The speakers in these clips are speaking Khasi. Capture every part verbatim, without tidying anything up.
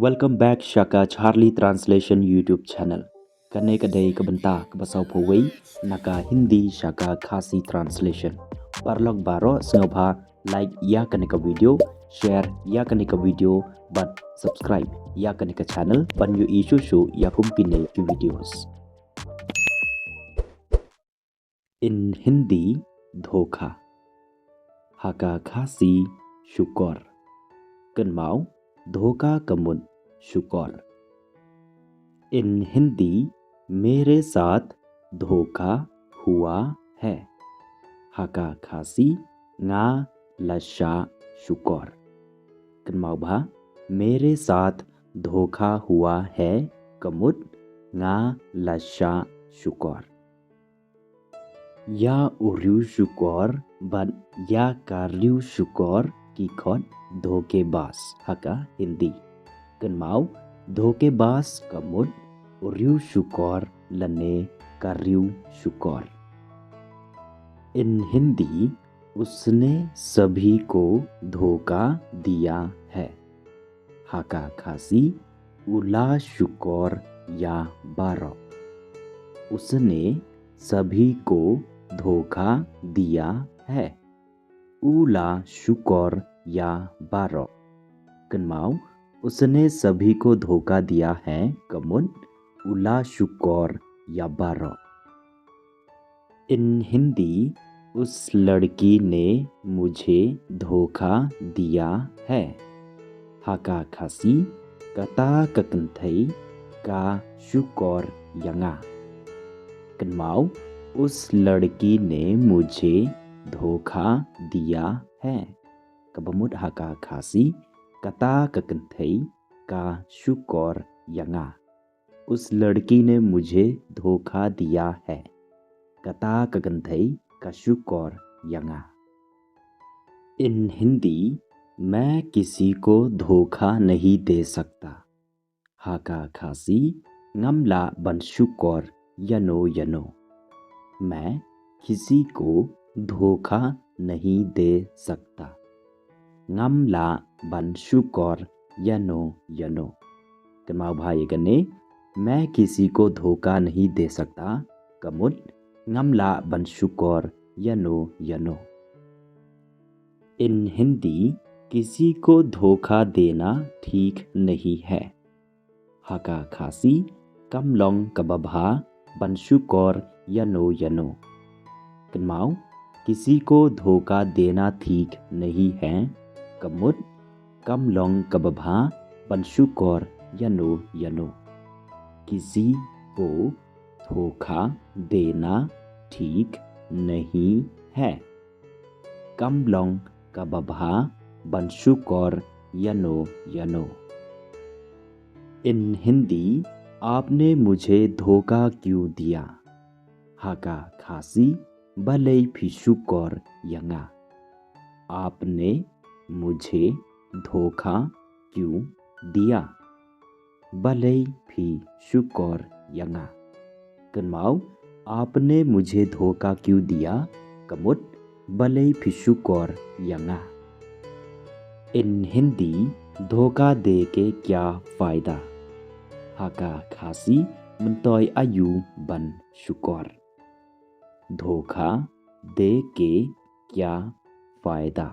Welcome back sha ka Charlie Translation YouTube channel. Kane ka dei ka bynta kaba saw phew wei na ka Hindi sha ka Khasi translation. Paralok baroh sngewbha like ïa kane ka video, share ïa kane ka video bad subscribe ïa kane ka channel ban ïohi shuh shuh ïa kum kine ki videos. In Hindi, धोखा. Ha ka Khasi, syukor. Kynmaw, धोखा ka mut syukor. In Hindi, मेरे साथ धोखा हुआ है. Ha ka Khasi, nga la shah syukor. Kynmaw bha, मेरे साथ धोखा हुआ है ka mut nga la shah syukor. Ïa u riewshukor bad ïa ka riewshukor ki khot धोखेबाज ha ka Hindi. Kynmaw, धोखेबाज ka mut u riewshukor lane ka riewshukor. In Hindi, उसने सभी को धोखा दिया है. Ha ka Khasi, u la shukor ïa baroh. उसने सभी को धोखा दिया है. U la shukor ïa baroh. Kynmaw, उसने सभी को धोखा दिया है ka mut u la shukor ïa baroh. In Hindi, उस लड़की ने मुझे धोखा दिया है. Ha ka Khasi, kata ka kynthei ka shukor ïa nga. Kynmaw, उस लड़की ने मुझे धोखा दिया है. Kaba mut ha ka Khasi, kata ka kynthei ka shukor ïa nga. उस लड़की ने मुझे धोखा दिया है. Kata ka kynthei ka shukor ïa nga. In Hindi, मैं किसी को धोखा नहीं दे सकता. Ha ka Khasi, ngam lah ban shukor ïano ïano. मैं किसी को धोखा नहीं दे सकता. Ngam lah ban shukor ïano ïano. Kynmaw bha ïa kane, मैं किसी को धोखा नहीं दे सकता ka mut ngam lah ban shukor ïano ïano. In Hindi, किसी को धोखा देना ठीक नहीं है. Ha ka Khasi, kam long kaba bha ban shukor ïano ïano. Kynmaw, किसी को धोखा देना ठीक नहीं है ka mut kam long kaba bha ban shukor ïano ïano. किसी को धोखा देना ठीक नहीं है. Kam long kaba bha ban shukor ïano ïano. In Hindi, आपने मुझे धोखा क्यों दिया? Ha ka Khasi, balei phi shukor ïa nga. आपने मुझे धोखा क्यों दिया? Balei phi shukor ïa nga. Kynmaw, आपने मुझे धोखा क्यों दिया ka mut balei phi shukor ïa nga. In Hindi, धोखा दे के क्या फायदा. Ha ka Khasi, myntoi aïu ban shukor. धोखा दे के क्या फायदा.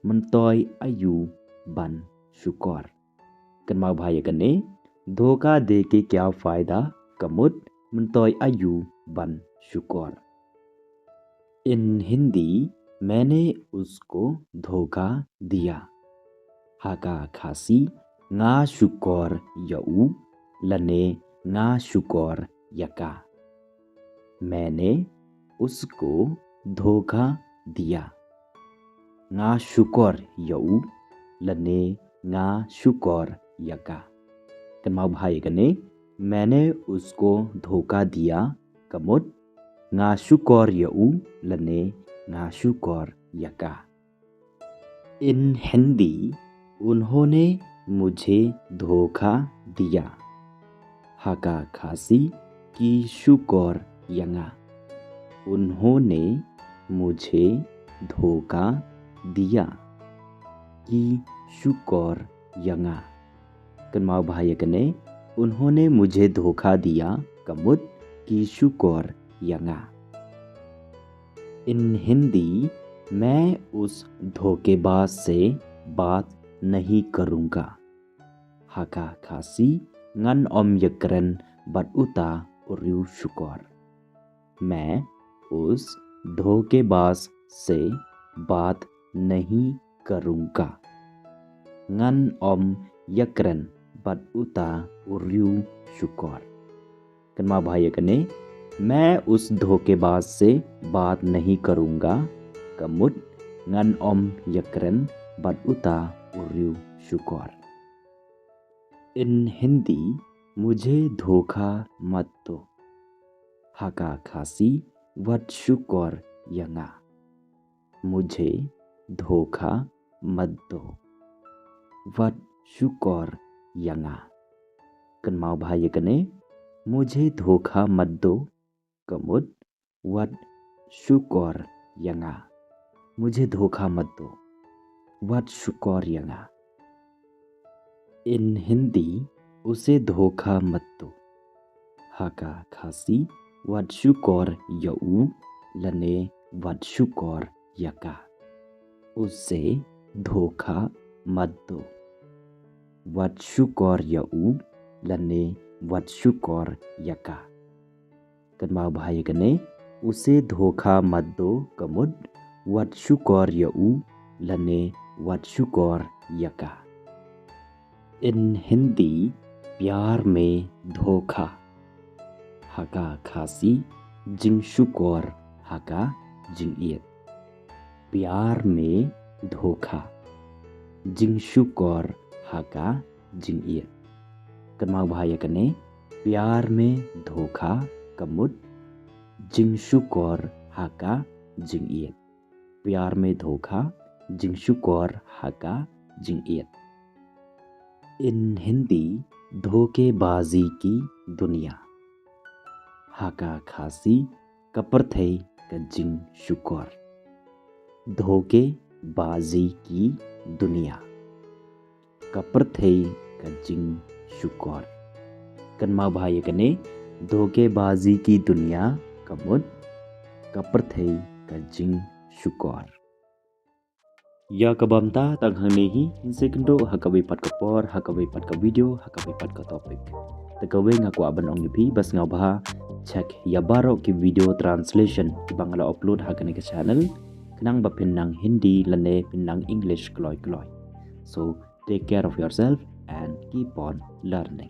Myntoi aïu ban shukor. Kynmaw bha ïa kane, धोखा दे के क्या फायदा ka mut myntoi aïu ban shukor. In Hindi, मैंने उसको धोखा दिया. Ha ka Khasi, nga shukor ïa u lane nga shukor ïa ka. मैंने उसको धोखा दिया. Nga shukor ïa u lane nga shukor ïa ka. Kynmaw bha ïa kane, मैंने उसको धोखा दिया ka mut nga shukor ïa u lane nga shukor ïa ka. In Hindi, उन्होंने मुझे धोखा दिया. Ha ka Khasi, ki shukor ïa nga. उन्होंने मुझे धोखा दिया. Ki shukor ïa nga. Kynmaw bha ïa kane, उन्होंने मुझे धोखा दिया, ka mut ki shukor ïa nga. In Hindi, मैं उस धोखेबाज से बात नहीं करूँगा. Ha ka Khasi, ngan ym ïakren bad uta u riew-shukor. मैं उस धोखेबाज से बात नहीं करूँगा. Ngan ym ïakren bad uta u riew-shukor. Kynmaw bha ïa kane, मैं उस धोखेबाज से बात नहीं करूँगा, ka mut, ngan ym ïakren bad uta u riew-shukor. In Hindi, मुझे धोखा मत दो. Ha ka Khasi, wat shukor ïa nga. मुझे धोखा मत दो. Wat shukor ïa nga. Kynmaw bha ïa kane, मुझे धोखा मत दो, ka mut, wat shukor ïa nga. मुझे धोखा मत दो. Wat shukor ïa nga. In Hindi, उसे धोखा मत दो. Ha ka Khasi, wat shukor ïa u, lane wat shukor ïa ka. उसे धोखा मत दो. Wat shukor ïa u, lane wat shukor ïa ka. Kynmaw bha ïa kane, उसे धोखा मत दो, ka mut, wat shukor ïa u, lane wat shukor ïa ka. In Hindi, प्यार में धोखा. Ha ka Khasi, jingshukor ha ka jingïeit. प्यार में धोखा. Jingshukor ha ka jingïeit. Kynmaw bha ïa kane, प्यार में धोखा, ka mut, jingshukor ha ka jingïeit. प्यार में धोखा, jingshukor ha ka jingïeit. In Hindi, धोखेबाजी की दुनिया. Ha ka Khasi, ka pyrthei ka jingshukor. धोखेबाजी की दुनिया. Ka pyrthei ka jingshukor. Kynmaw bha ïa kane, धोखेबाजी की दुनिया, ka mut, ka pyrthei ka jingshukor. Ïa kaba mynta tang hangne hi, ngin sa ïakynduh ha kawei pat ka por, ha kawei pat ka video, ha kawei pat ka topic. Te kawei nga kwah ban ong ïa phi, ba sngewbha check ïa baroh ki video translation kiba nga la upload ha kane ka channel, khnang ba phin nang Hindi lane phin nang English kloi kloi. So, take care of yourself and keep on learning.